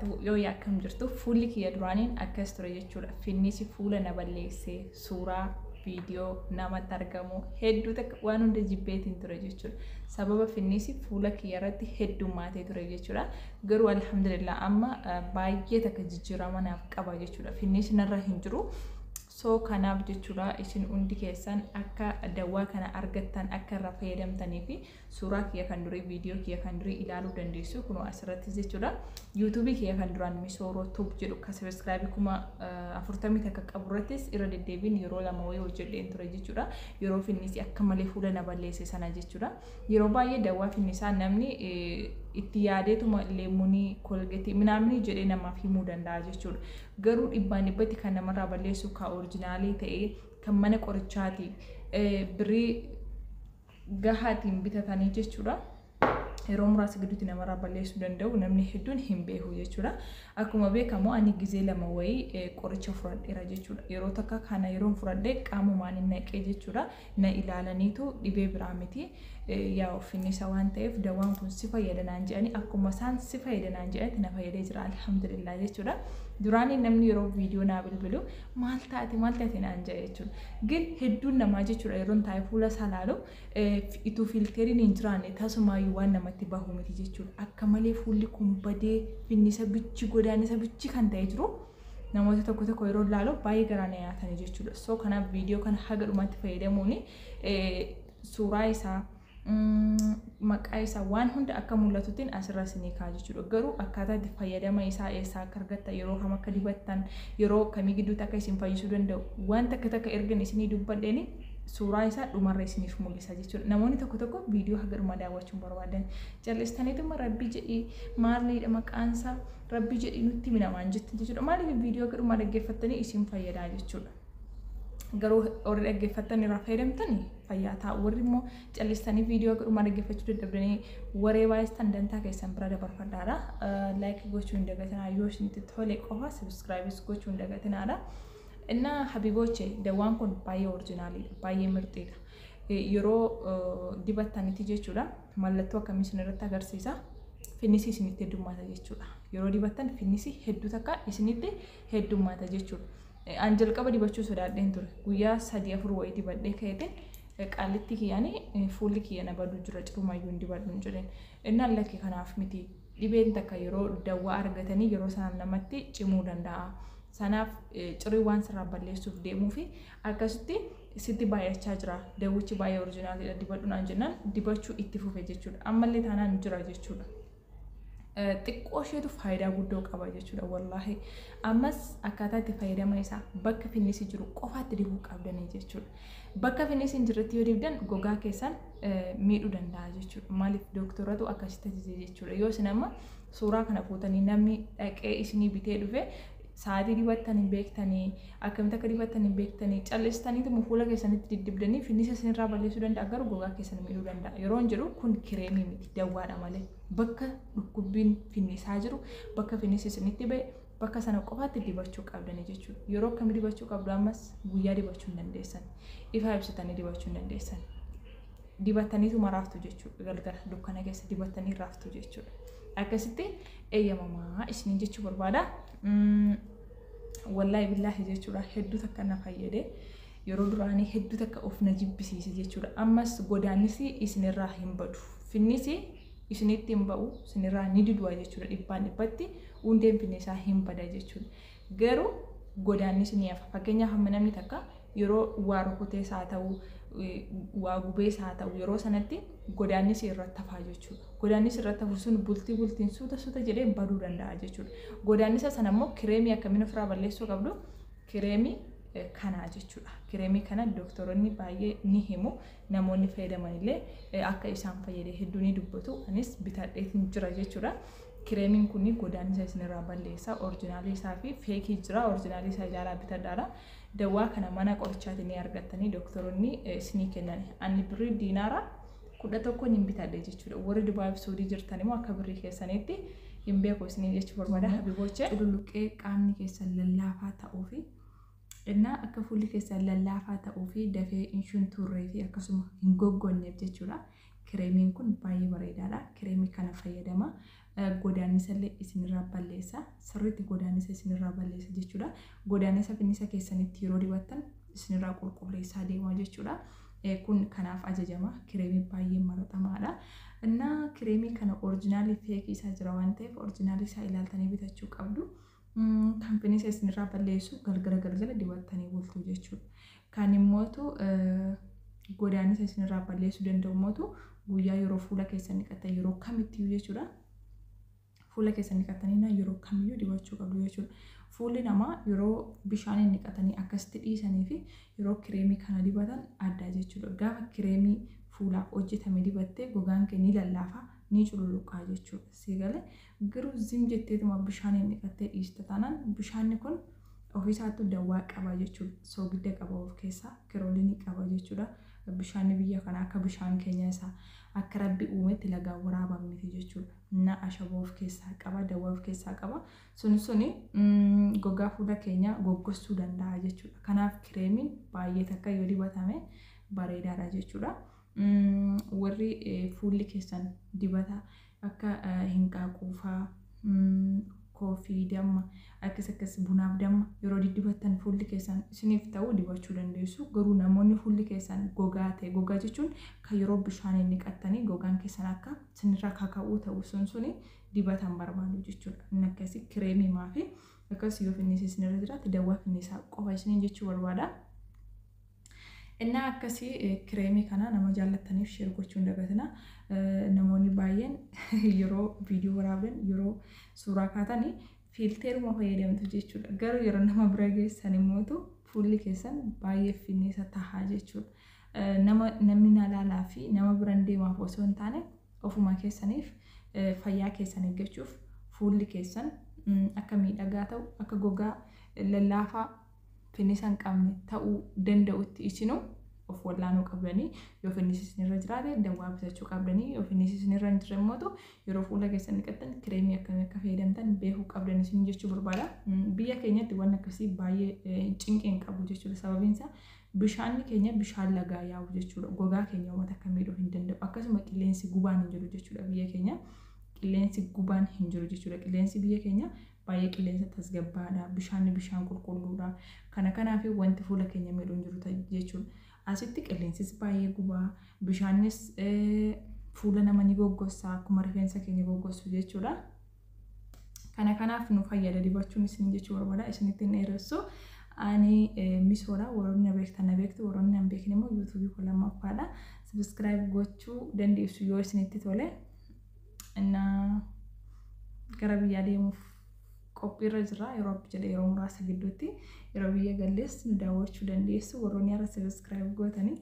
Wabarakaatuh. Yoo akkam jirtu, fuulli kiyya duraaniin akkas ture jechuudha. Finnisi fuula na balleessee, suuraa viidiyoo namatti argamu hedduu takka waan hunda jibbeetiin ture jechuudha. Sababa finnisi fuula kiyya irratti heddummaatee ture jechuudha. Garuu alhamdulillah, amma baay'ee takka jijjiirama naaf qaba jechuudha. Finnisi narra hin jiru. So kanaaf jechuudha, isin hundi keessan akka dawwaa kana argattan, akka irraa fayyadamtanii fi suuraa kiyya kan durii, viidiyoo kiyya kan durii ilaaluu dandeessu kunoo asirratti jechuudha. YouTubeii kiyya kan duraan Misooroo Tube jedhu kan subscribeii 41,000 qabu irrattis irra deddeebiin yeroo lama wayii hojjedheen ture jechuudha. Yeroo finnisi akka malee fuula na balleesse sana jechuudha. Yeroo baay'ee dawwaa finnisaa namni itti yaadeetuma leemunii, Colgateii minaaminii jedhee namaaf himuu danda'a jechuudha. Garuu dhibbaan dhibbatti kan namarraa balleessu, ka originalii ta'ee, kan mana qorichaati birrii gahaatiin bitatanii jechuudha. Yeroo muraasa gidduutti namarraa balleessuu danda'u namni hedduun hin beeku jechuudha. Akkuma beekamu ani gizee lama wayii qoricha fudhadheera jechuudha. Yeroo takka kana yeroon fudhadhee qaamumaan hin naqee jechuudha. Na ilaalaniitu dhibee biraa miti. Yaa, finnisa waan ta'eef dawaan kun si fayyada naan jedhanii, akkuma isaan si fayyada naan jedhanitti na fayyadee jira, alhamdulillah jechuudha. Duraanii namni yeroo viidiyoo naa bilbilu "Maal taate, maal taate?" naan jedha jechuudha. Gin hedduun namaa jechuudha, yeroon taa'e fuula isaa ilaalu ituu filteriin hin jiraanne tasumaayyuu waan namatti bahu miti jechuudha. Akka malee fuulli kun badee, finnisa bichi, godaannisa bichi kan ta'e jiru namoota tokko tokko yeroo ilaalu baay'ee garaa na nyaatanii jechuudha. So kanaaf viidiyoo kana haga dhumaatti fayyadamuun suuraa isaa, maqaa isaa, waan hunda akka mul'atuttiin asirra isinii ka'a jechuudha. Garuu akkaataa itti fayyadama isaa, eessaa akka argattan, yeroo kam akka dibattan, yeroo kamii gidduutti akka isin fayyisuu danda'u, waan takka takka ergan isinii dubbadheeni suuraa isaa dhumarra isiniif mul'isa jechuudha. Namoonni tokko tokko viidiyoo haga dhumaa daawwachuu hin barbaadan. Cal'istaniituma "Rabbi jedhii maaliidha maqaansaa, Rabbi jedhii nutti himi" namaan jettu jechuudha. Maaliif viidiyoo haga dhumaa dhaggeeffattanii isin fayyadaa jechuudha. Garuu warri dhaggeeffattan irraa fayyadamtanii fayyaa ta'a. Warri immoo cal'istanii viidiyoo haga dhumaa dhaggeeffachuu dadhabdanii waree baay'istan, dantaa keessan bira dabarfadhaadha. Like gochuu hin dagatinaa, yoo isinitti tole qofa subscribeis gochuu hin dagatinaadha. Innaa habiboche, dawaan kun baay'ee originaliidha, baay'ee mirxiidha. Yeroo dibattanitti jechuudha, mallattoo akkamii isin irratti agarsiisa? Finnisi isinitti heddummaata jechuudha. Yeroo dibattan finnisi hedduu takka isinitti heddummaata jechuudha. An jalqaba dibachuu sodaadheen ture. Guyyaa sadii afur wayii dibadhee ka'eetiin qaalitti kiyyaanii "Fuulli kiyya na baduu jira, cirumayyuu hin dibadhu" jedheen. Innaan "Lakki, kanaaf miti. Dhibeen takka yeroo dawwaa argatanii yeroo sanaan namatti cimuu danda'a. Sanaaf cirii waan sirraa balleessuuf deemuu fi akkasitti sitti baay'achaa jira. Dawwichi baay'ee originaliidha, dibadhu" naan jennaan dibachuu itti fufe jechuudha. Ammallee taanaan jira jechuudha. Xiqqoo isheetu faayidaa guddoo qaba jechuudha, wallaahi. Ammas akkaataa itti fayyadama isaa bakka finnisi jiru qofaatti dibuu qabdanii jechuudha. Bakka finnisi hin jirretti yoo dibdan gogaa keessan miidhuu danda'a jechuudha. Maaliif? Dooktoratu akkasitti ajaje jechuudha. Yoo isin amma suuraa kana fuutanii namni dhaqee isinii bitee dhufe, sa'aatii dibattan hin beektanii, akkamitti akka dibattan hin beektanii, cal'istaniituma fuula keessanitti diddibdanii finnisa isinirraa balleessuu danda'a, garuu gogaa keessan miidhuu danda'a. Yeroo hin jedhu kun kireemii miti, dawwaadha malee. Bakka dhukkubbiin finnisaa jiru, bakka finnisi isinitti ba'e, bakka sana qofaatti dibachuu qabdanii jechuudha. Yeroo akkamii dibachuu qabdu? Ammas guyyaa dibachuu hin dandeessan. Ifa ibsitanii dibachuu hin dandeessan. Dibattaniituma raaftu jechuudha. Galgala dukkana keessa dibattanii raaftu jechuudha. Akkasitti eeyyamamaa isiniin jechuu barbaada. Wallaahi billaahi jechuudha, hedduu takka na fayyade. Yeroo duraanii hedduu takka of na jibbisiise jechuudha. Ammas godaannisi isinirraa hin badu. Finnisi isinitti hin ba'u, isinirraa ni didua jechuudha. Dhibbaan dhibbatti hundeen finnisaa hin bada jechuudha. Garuu godaannisi ni hafa. Fakkeenyaaf, amma namni takka yeroo waa rukutees haa ta'u, waa gubees haa ta'u, yeroo sanatti godaannisi irratti hafaa jechuudha. Godaannisi irratti hafu sun bultii bultiin suuta suuta jedhee baduu danda'a jechuudha. Godaannisa sana immoo kireemii akkamiin ofirraa balleessuu qabdu? Kireemii kanaa jechuudha. Kireemii kana doktoroonni baay'ee ni himu. Namoonni fayyadaman illee akka isaan fayyade hedduu ni dubbatu. Anis bitadheetiin jira jechuudha. Kireemiin kun godaannisa isinirraa balleessa. Originalii isaa fi fakeii jira. Originalii isaa ilaalaa bitadhaadha. Dawaa kana mana qorichaatiin ni argattanii, doktoroonni isinii kennan. Ani birrii diinaara 11 hin bitadhe jechuudha. Warri Dubaay fi Suudii jirtan immoo akka birrii keessaniitti hin beeku isinii jechuu barbaada. Habibochee. Cululuqee qaamni keessan lallaafaa ta'uu fi innaa akka fuulli keessan lallaafaa ta'uu fi dafee hin shuntuurree fi akkasuma hin goggonneef jechuudha. Kireemiin kun baay'ee bareedaadha. Kireemii kana fayyadama. Godaannisa illee isinirraa balleessa. Sirriitti godaannisa isinirraa balleessa jechuudha. Godaannisa finnisa keessanitti yeroo dibattan isinirraa qulqulleessaa deema jechuudha. Kun kanaaf ajajama. Kireemii baay'ee maratamaadha. Innaa kireemii kana original fake isaa jira waan ta'eef original isaa ilaaltanii bitachuu qabdu. Kan finnisa isinirraa balleessu galgala galgala dibattanii bultu jechuudha. Kan immootu godaannisa isinirraa balleessuu danda'u mootu guyyaa yeroo fuula keessan dhiqattan yeroo kamittiyyuu jechuudha. Fuula keessan dhiqattanii yeroo kamiyyuu dibachuu qabdu jechuudha. Fuulli namaa yeroo bishaaniin dhiqatanii akkasitti dhiisanii fi yeroo kireemii kana dibatan adda jechuudha. Gaafa kireemii fuulaaf hojjetame dibattee gogaan kee ni lallaafa, ni cululuqaa jechuudha. Siigalee garuu zim jetteetuma bishaaniin dhiqattee dhiista taanaan bishaanni kun ofiisaattuu dawwaa qaba jechuudha. Soogidda qaba of keessaa, kiroolinii qaba jechuudha. Bishaanni biyya kanaa akka bishaan keenya isaa akka rabbi uumetti lagaan waraabame miti jechuudha. Na ashaboo of keessaa qaba, dawwaa of keessaa qaba. Suni gogaa fuula keenyaa goggogsuu danda'a jechuudha. Kanaaf kireemiin baay'ee takka yoo dibatame bareedaadha jechuudha. Warri fuulli keessan dibata akka hinqaaquufaa, koofii, damma akkas akkas bunaaf damma yeroo diddibattan fuulli keessan isiniif ta'u dibachuu dandeessu. Garuu namoonni fuulli keessan gogaa ta'e, gogaa jechuun kan yeroo bishaaniin dhiqattanii gogaan keessan akka isinirraa kaka'uu ta'u suni dibatan barbaadu jechuudha. Inni akkasii kireemii maafi akkas yoo finniisa isinirra jiraate dawwaa finniisaa qofa isiniin jechuu barbaada. Innaa akkasii kireemii kana nama jaallattaniif share gochuu hin dagatina. Namoonni baay'een yeroo viidiyoo waraaban yeroo suuraa kaatanii filteruma fayyadamtu jechuudha. Garuu yeroo nama bira geessan immootu fuulli keessan baay'ee finniisa tahaa jechuudha. Namni na laalaa fi nama biran deemaaf osoo hin taane ofuma keessaniif fayyaa keessan eeggachuuf fuulli keessan akka miidhagaa ta'u akka gogaa lallaafaa finnisa hin qabne ta'uu danda'utti isinuu of wallaanuu qabdanii yoo finnisi isinirra jiraate dawwaa bitachuu qabdanii yoo finnisi isinirra hin jirre immoo yeroo fuula keessan dhiqattan kireemii akkamii akka fayyadamtan beekuu qabdan isin jechuu barbaada. Biyya keenyatti waan akkasii baay'ee cinqii hin qabu jechuudha. Sababiin isaa bishaanni keenya bishaan lagaa yaa'u jechuudha. Gogaa keenya uummata akka miidhuu hin danda'u. Akkasuma qilleensi gubaan hin jiru jechuudha biyya keenya. Qilleensi gubaan hin jiru jechuudha. Qilleensi biyya keenya baay'ee qilleensa tasgabbaadha. Bishaanni bishaan qulqulluudha. Kana kanaaf wanti fuula keenya miidhuu hin jiru jechuudha. Asitti qilleensis baay'ee gubaa. Bishaannis fuula nama ni goggossa akkuma rifeensa keenya goggossu jechuudha. Kana kanaaf nu fayyada dibachuun isin jechuu barbaada. Isinitti hin dheeressu. Ani misoodha. Warroonni na beektan na beektu. Warroonni na hin beekne immoo yuutuubii koo lammaffaadha. Subscribe gochuu dandeessu yoo isinitti tole. Innaa gara biyyaa deemuuf qophiirra jira. Yeroo abbi jedhe yeroo muraasa gidduutti yeroo biyya gallees nu daawwachuu dandeessu. Warroonni har'a subscribe gootanii.